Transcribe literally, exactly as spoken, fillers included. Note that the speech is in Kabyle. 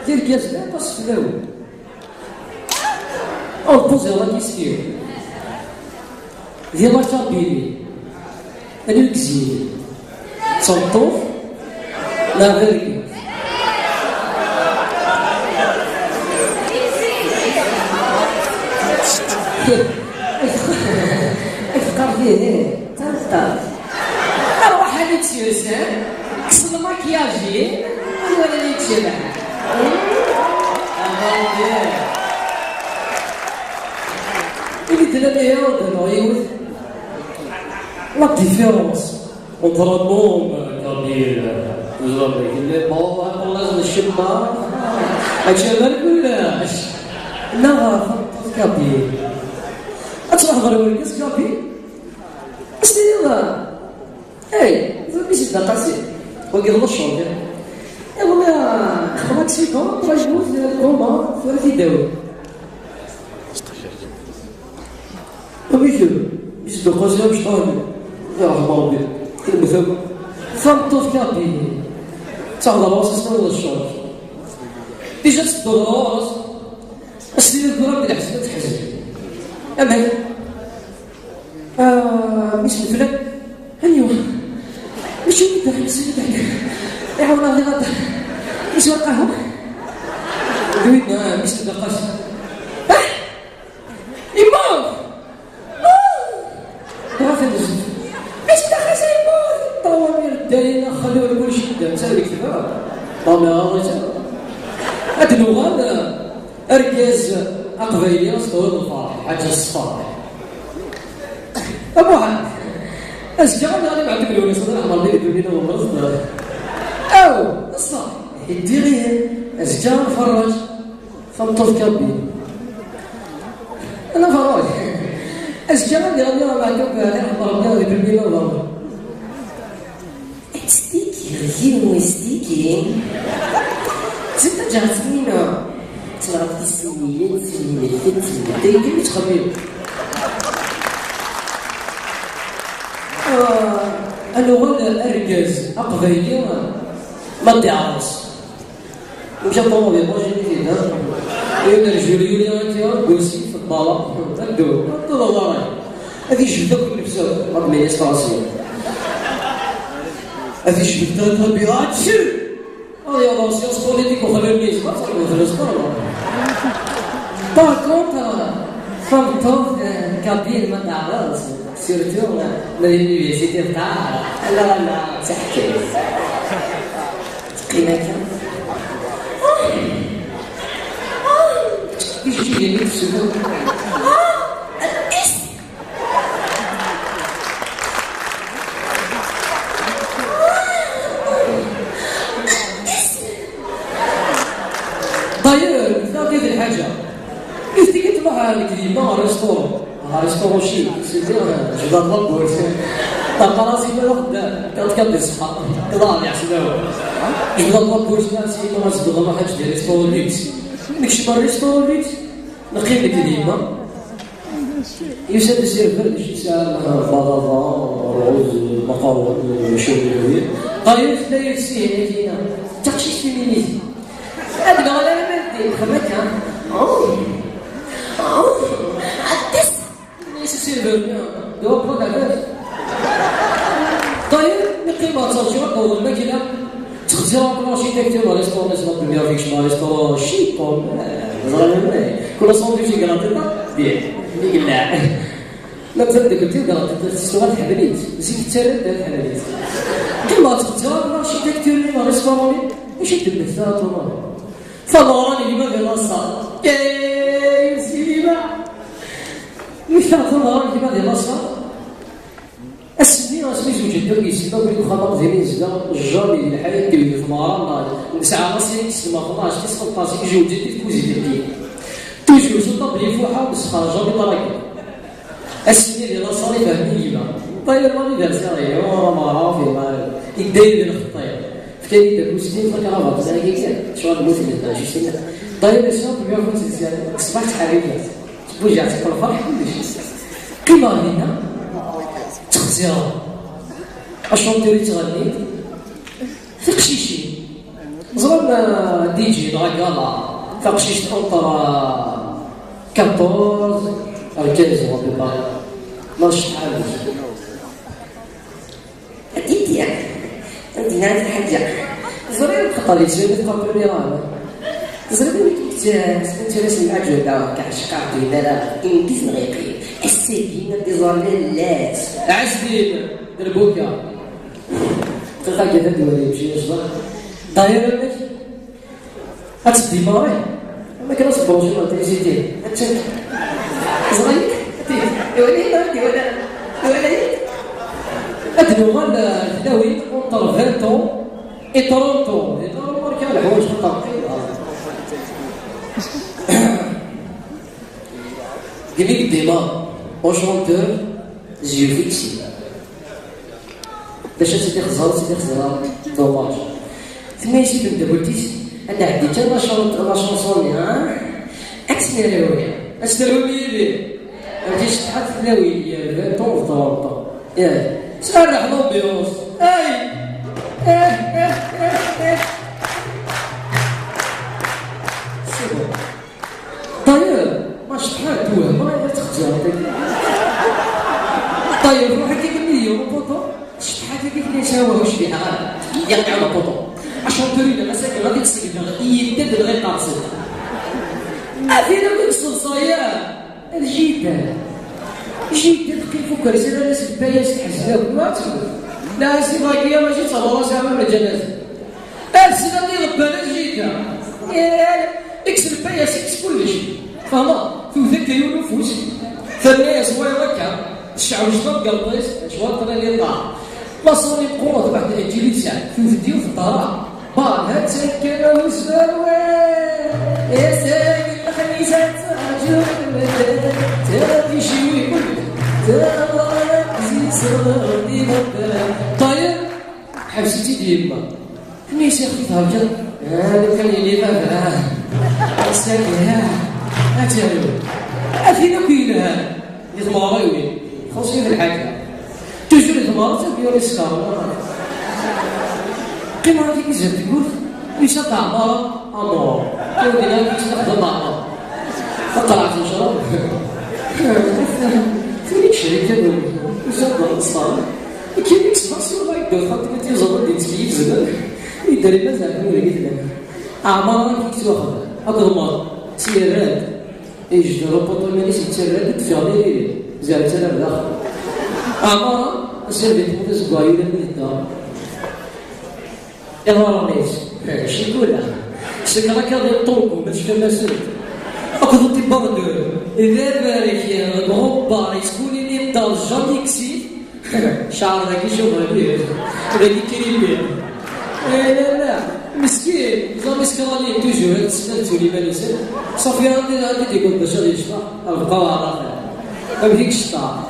Tirgazen aṭas fell-awen. Ur poser la question. Di la Kabylie, anwa i yezyen? D tameṭṭut neɣ d argaz? Ay teqqar dihin, d tameṭṭut. Arwaḥ ad tt-yusan, kkes lmakyaj-im, ad walen yettcebḥ. Ili-d la meilleure de Hollywood. La différence entre un homme kabyle, les hommes kabyle, bon, pour les chemins, et je vais le non, pas kabyle. Ad tṛuḥeḍ ɣer urgaz kabyle? As-tiniḍ, hey, d mmi-s n Dda Qasi. Wagi d lecɣel kan. Iḍelli xedmeɣ aksidan, ṭra yemmut, lkuma, tura t-id-awi. Amek, mmi-s n Dda Qasi amecṭuḥ? Yerḥem Rebbi. Yemmut akk. Tameṭṭut kabyle. Ttaɣ d ɣur-s, as-tiniḍ d lecɣel. Déjà tedduɣ ɣur-s. As-tiniḍ tura belḥezn ad teḥzen. Amek? Ah, mmi-s n flan? Anwa? Mačči d Dda Ḥemsi, d Dda Ḥemsi. Iɛawen-aɣ di ladda. Iswa lqahwa? D winna, mmi-s n Dda Qasi. Ah! Yemmut! Ah! Dɣa tanezzuft. Mmi-s n Dda Qasi yemmut! Ṭṭawamir ddayen, axxam ur kulci ddan, ttawil ktebeɣ. Ṭṭawamir ɣer ɣiza. Ad d-nuɣal, argaz aqbayli, ad s-tawiḍ lferḥ, ḥaǧa ṣṣferḥ. A Muḥend, azekka ad nɣali mɛa Dda Lewnis, ad nɛemmer di Dda Lewnis, ad nɣemmer. Aw, ṣṣeḥ, heddi ihi, azekka ad nferrej tameṭṭut kabyle. Ad nferrej. Azekka ad nɣali mɛa Dda Lewnis, ad nɛemmer di Dda Lewnis, ad nɣemmer. Ttdikkiɣ yiwen n ustiki. Zid taǧaret-nni. Ttnaɣ tismilin, tismilin, tismilin. Dayyi mi ttxemmim. Ah, ad nuɣal argaz aqbayli ma d-iɛreṣ. Mca ṭumubil, mačči d tinna. Yiwen n rjul yuli akka, deg wasif, ṭṭala, addu, addu d aḍar-ik. Ad ijbed akk nnefs akk, l'administration. Ad ijbed la température. Ad yaḍ en science politique uxlul-nni, yezmer ad txedmeḍ fell-as ṭṭala. Par contre, tameṭṭut, eh, kabyle ma teɛreḍ, surtout, eh, ma di l'université teqqar, ala, ala, d taḥkayt. Teqqim akka. Ijeǧǧigen i tefsut. D'ailleurs, nekk d lḥaǧa. Nitni i tṛuḥ nekk d yemma ɣer restaurant. Ɣer restaurant chic, sidi, jebdeɣ tawwurt. Ṭaqalaẓ yemma d axeddam, kad kad d ṣṣeḥḥa. Iḍ-a yeɛsel-awen. Jebdeɣ tawwurt, nniɣ-as i yemma ad zedɣeɣ, ad ḥaǧ di restaurant luxe. Nekcem ɣer restaurant luxe, neqqim nekk d yemma. Yusa-d userfer, d acu yesɛa, baḍaḍa, ṛṛuz, maqarun, cay n lwir. Ṭayef, la yefsi, d taqcict timinit. Ad neɣli arma d ddin, xam akka. Oh. Oh. Atis. Yes, c'est le, de reprendre la veuve. D'ailleurs, neqqim ɣer ttṛaǧuɣ ad d-taweḍ lmakina. Ttxezzireɣ akk l'architecture n restaurant, c'est la première fois que je vais à un restaurant chic, quoi. Ẓran anwa. Kul asandwič i gratiṭa, bien. I yella. La taddakkelt-iw gratiṭa, testuɣal tḥemmel-itt. Zik ttarran-d ar tḥemmel-itt. Qqimeɣ ttxezzireɣ akk l'architecture n restaurant-nni. Acu d-temmekta a Thomas? Tameɣra n gma di laṣal. Yay, sima! Nektaɣ tameɣra n gma di laṣal. Ass-nni, asmi zewǧen akk yessetma akk deg uxxam aqdim i nezdeɣ, jamais di lḥayat d-tewwi tmeɣra-nneɣ. Nesɛa ass-nni tessetma xnac, tis xelṭas, i zewǧent di tkuzit-nni. Toujours sur table ifuḥ-a, nesxerj jamais ṭragi. Ass-nni di laṣal i fehhmen gma. Ṭayla, mon anniversaire, ihi, ur ameɣra, fi ma, yedda-yi di lxeṭṭa. Fkan-iyi-d akustin, takravat, zɛi kan, ccɣel lmut n lehna, juste là. D'ailleurs, ass-a, première fois ttgezzireɣ, ṣṣbeḥ ttḥerrigeɣ, tbujaɛt akk lferḥ, kullec. Qqimeɣ dinna, ttxezzireɣ. Achanteur yettɣenni, tiqcicin. Ẓran D J neɣ agala, taqcict entre quatorze ar quinze ans, à peu près. Ma tcetḥ. Ad d-iniɣ, ad d-iniɣ lḥaǧa. Ẓriɣ xaṭer yettwali tqaṭuni ɣer. Ẓriɣ mi k-, ttarasen lɛaǧeb, kɛecqa, din ara ingiz neɣ yeqqim. Ass-agi ad d-iẓer lallas. Ɛazdim, d lbuka. Txaga tadwali, mci yecḍeḥ. D'ailleurs, amek? Ad teddi Marie. Amek ara tebruǧu la trisiti? Ad tečč. Ẓrayek? Iwala-yi, iwala, iwala-yi. Ad nuɣal, eh, tlawin entre vingt ans et trente ans. Di trente ans, kan leḥwayeǧ xaṭer qqim. Glig dima, au chanteur, yeux fixés. D acu ad tt-id-ixẓer, ad tt-id-ixẓer, dommage. Tenna-yas i tmeddakelt-is, ad nɛeddi kan la chan-, la chanson-nni, ha? Ad tt-nerwi, ad tt-terwim yid-i. Amek i ceṭṭḥent tlawin, yal vingt ans d trente ans. Yak. Serreḥ l'ambiance. Ay! Eh, eh, eh, eh. C'est bon. D'ailleurs, ma ceṭṭḥent, wehmeɣ ad txezzreḍ. D'ailleurs, ruḥ akka kemmini, le poteau. Ceṭṭḥent akka kemmini, sɛiɣ wahut cbiḥeɣ ara. Yya, yya, le poteau. Achanteur-inu, ass-agi, ɣad t-id-ṣeggbeɣ, yedda-d dɣa iqerṣ-d. Afin akk i yeṣṣeḍṣa, ya. D jida. Jida teqqim f ukersi, rran-as lpayas, teḥzen akk, ma tfehmeḍ. La, a sidi, dagi, mačči d tabṛat, a lǧanaza. Ar sdat iɣebban ad jida. Yal, ikkes lpayas, ikkes kullec. Fehmeḍ? Tewwet akka yiwen ufus. Terna-yas wayeḍ akka. Tecɛel cwiṭ deg iɣeṭṭ-is, cwiṭ tella di ṭṭaɛ. Laṣuni meqqret, waḥed n lǧil i tesɛa. Tewwet-d yiwet n ṭṭara. Bah, ha-tt-an kan a uzerwal. Atan lxemisa ttraǧu lmedad. Tadiciwi kullec. Taɣara ziseɣ di beṭṭal. Ṭayeb. Ḥbes-itt-id yemma. Mi s-ixef terǧa. Ah, lukan yili baba. Ass-agi, ah, ad terwi. A tin akk yelhan di tmeɣriwin. Xuṣṣ-it lḥaǧa. Toujours di tmeɣra, ttagi ur iskar. Qqimeɣ akk izem tewwurt, yusa-d Ɛmara, amor. Ur din ara yettneqḍen Ɛmar. Aqerɛet n ccrab. Tili tecrik kan, yusa-d Nṣar. Kemmini ksbeɣ s Yuba i ddurt xaṭi mi tt-yuẓeḍ ad d-yettkeyyif zman. Idder mazal ur yegdel. Ɛmar amek i yettwaxdem? Akked Mar. Tt-yerran-d. Yejder upuṭu iman-is yettarra-d, d-fiɣ d ilili. Zerret ala daxel. Ɛmar, ass-a di tmurt azeggaɣ yuli mi yedda. Iḍarren-is. Cikula. Seg raka di ṭuku, ma tecfam-asen. Akked uṭibbar d. D aberkan, deg uɣebbar, yettguli-d Jean Dixit. Cɛar dagi cubɣ lih. Dagi kiribi. Eh, la, la. Meskin. Ẓer iskranin, toujours, ad tesnad tul iman-nsen. Safi, andi, andi d-ikun d acu ad yecḍeḥ. Lqawa, amek i yecḍeḥ.